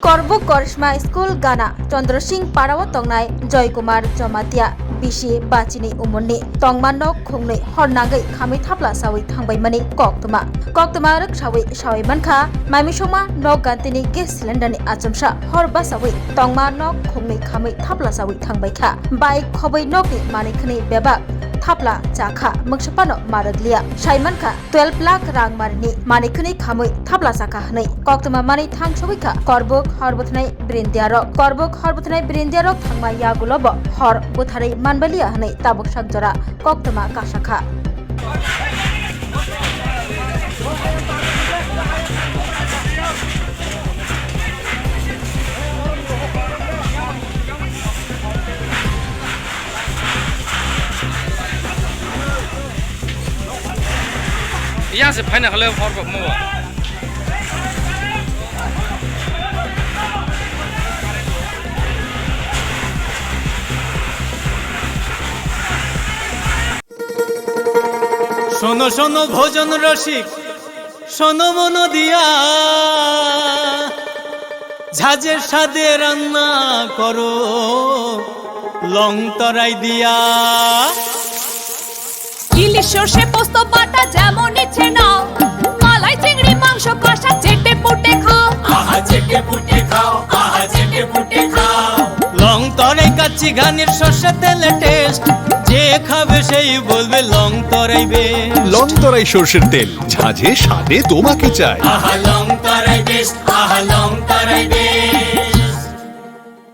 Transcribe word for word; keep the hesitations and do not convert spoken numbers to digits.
Korbuk Korsma School gana Chandra Singh parao tongnai Joy Kumar Jamatia bisi bachini umorni tongma nok khungnwi hor nangwi khamwi thapla chawi thangbaimani koktwma. Koktwma rwksawi sawi mankha, maimisongma nok gantini gas cylinder ni achomsa hor bachawi tongma nok khungnwi khamwi thapla chawi thangbaikha. Bai khobwi nokni manwi khwnwi bebak thapla chakha, mungsa phano ma rwkliya. Sai mankha, twelve lakh rang marini manwi khwnwi khamwi thapla chakha hwnwi koktwma manwi thang sogwi kha Korbuk hor bwthanai brindiarok. Korbuk hor bwthanai brindiarok thangma yagulo bo hor bwtharwi manbaliya hwnwi tabuk sak jora koktwma kasa kha. Yang se phaina khalai hor kok mo. শোনো শোনো ভোজন রসিক, শোনো মন দিয়া, ঝাঁঝের স্বাদে রান্না করো লং তরাই দিয়া। ইলিশ সর্ষে পোস্ত বাটা যেমন ইচ্ছে নাও, মালাই চিংড়ি মাংস কষা চেটে পুটে খাও। আহা চেটে পুটে খাও, আহা চেটে পুটে খাও। লং তরাই কাচ্চি ঘানির সর্ষে তেলে টেস্ট, যে খাবে সেই বলবে লং তরাই বেস্ট। লং তরাই সর্ষের তেল, ঝাঁঝে স্বাদে তোমাকে চাই। আহা লং তরাই বেস্ট, আহা লং তরাই বেস্ট।